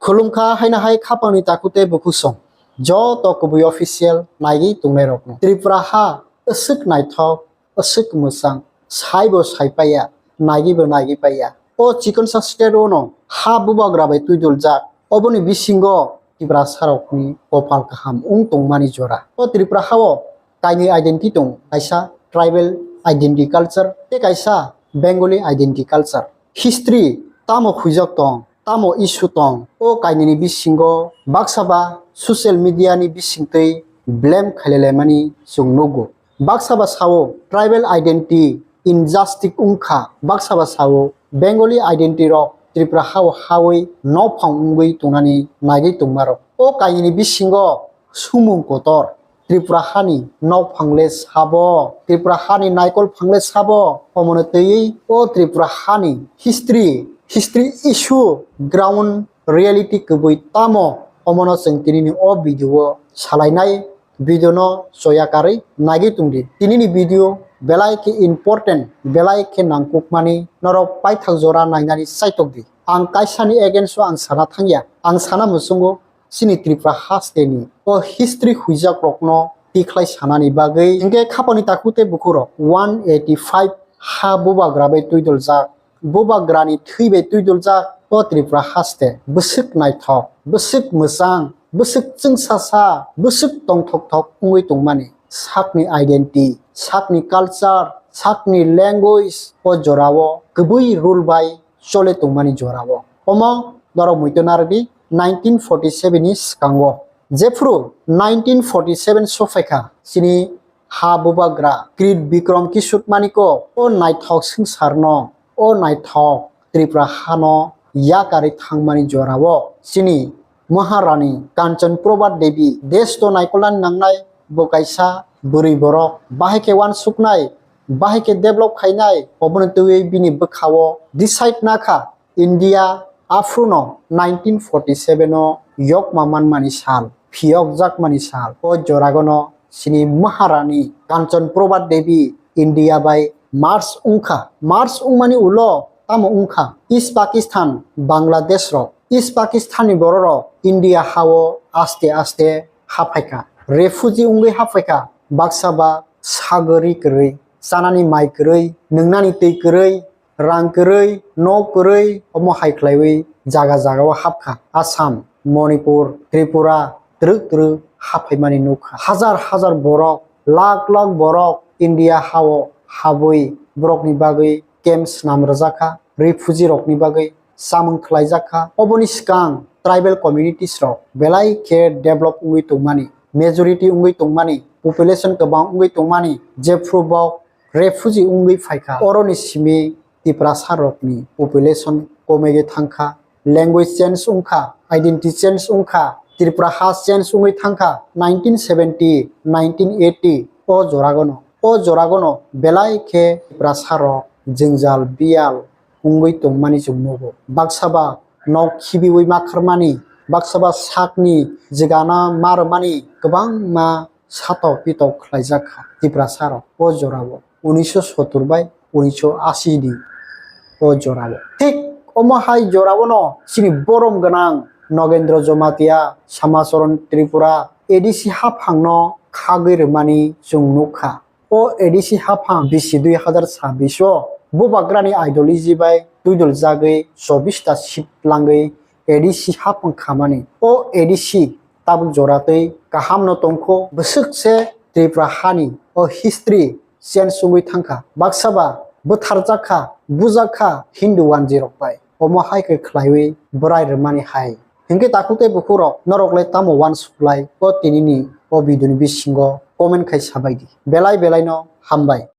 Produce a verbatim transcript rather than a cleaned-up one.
Khulumkha haino hai khapangni takhuk tei bukhuk song. Joto kubui official naigwi tongnairokno. Tripura ha aswk naithok, aswk mwchang, saibo saipaiya, naigwibo naigwi paiya. O chikonsa state o no ha bubagra bai twiduljak. Oboni bisingo Tiprasarokni kopal kaham wng tongmani jora. O Tripura ha o kainwi identity tongo, kaisa tribal identity culture tei kaisa Bengali identity culture. History tamo huijak tong, tamo issue tong, o kainwini bisingo baksa ba social media ni bisingtwi blame khailailaimani chwng nugo. Baksa ba sao tribal identity injustice wngkha, baksa ba sao Bengali identity rok Tripura ha o hawi nokphang wngwi tongnani naigwi tongmarok. O kainwini bisingo sumung kotor. Tripura hani nokphang le sabo, Tripura hani naikol phang le sabo, omono twiwi o Tripura hani history, history issue, ground reality kubui tamo, omono chwng tinini o video o salainai. Video no choya karwi naigwi tongdi. Tinini video belai khe important, belai khe nangkukmani, norok paithak jora nainani chaitokdi. Ang kaisani against o ang sana thangya, ang sana muchungo chini Tripura hasteni o history huijak rokno tikhlai sanani bagwi. Hinkhe khapangni takhuk tei bukhukrok one eighty five ha bubagra bai twiduljak, bubagrani thwi bai twiduljak o Tripura haste bwswk naithok, bwswk mwchang, bwswk chwngsasa, bwswk tongthokthok wngwi tongmani. Sakni identity, sakni culture, sakni language o jorao kwbwi rule bai chole tongmani jorao. Omo norok muitu narwkdi nineteen forty seven ni swkango. Jephru nineteen forty seven sophaikha, chini ha bubagra Krit Bikrom Kishut Maniko o naithok swngcharno, o naithok Tripura hano yakarwi thangmani jorao chini Maharani Kanchan Prabha Devi desh to naikolnani nangnai, bo kaisa bwrwi borok, bahai khe uansuknai, bahai khe develop khainai, oboni twiwi bini bwkhao decide nakha India aphruno nineteen forty seven o yokma manmani sal, phiyokjakmani sal. O joragono chini Maharani Kanchan Prabha Devi India bai merge wngkha. Merge wngmani ulo tamo wngkha? East Pakistan, Bangladesh rok, East Pakistan ni borok rok India ha o aste aste haphaikha, refugee wngwi haphaikha. Baksa ba sagori kwrwi, chanani mai kwrwi, nwngnani twi kwrwi, rang kwrwi, nok kwrwi, omo hai khlaiwi jaga jaga o hapkha. Assam, Manipur, Tripura twrwk twrwk haphaimani nukha. Hajar hajar borok, lakh lakh borok India ha o habwi borokni bagwi camp swnam rwjakha, refugee rokni bagwi chamung khlaijakha. Oboni swkang tribal communities rok belai khe develop wngwi tongmani, majority wngwi tongmani, population kwbang wngwi tongmani, jephru bok refugee wngwi phaikha. Oroni simi Tiprasa rokni population komegwi thangkha, language change wngkha, identity change wngkha, Tripura ha change wngwi thangkha nineteen seventy, nineteen eighty o joragono. O joragono belai khe Tiprasa rok jwngjal biyal wngwi tongmani chwng nugo. Baksa ba nok khibiwi makharmani, baksa ba sakni jigana marwmani kwbangma satok pitok khlaijak kha Tiprasa rok o jorao, unisho sottur bai unisho ashi ni o jorao. Thik omo hai joraono chini borom gwnang Nogendra Jamatia, Samacharan Tripura, A D C haphangno khagwi rwmani chwng nukha. O A D C haphang bisi dui hazar chabbish o bubagrani ideology bai twiduljagwi chobbish ta seat langwi A D C haphang khamani. O A D C tabuk jora twi kahamno tongkho, bwswk se Tripura hani o history change wngwi thangkha. Baksa ba bwtharjak kha, bujak kha Hindu wanjwi rok bai. Omo hai khe khlaiwi bwrai rwmani hai. Hinkhe takhuk tei bukhuk rok norok le tamo uansuklai o tinini o video ni bisingo comment khai sabaidi. Belai belai no hambai.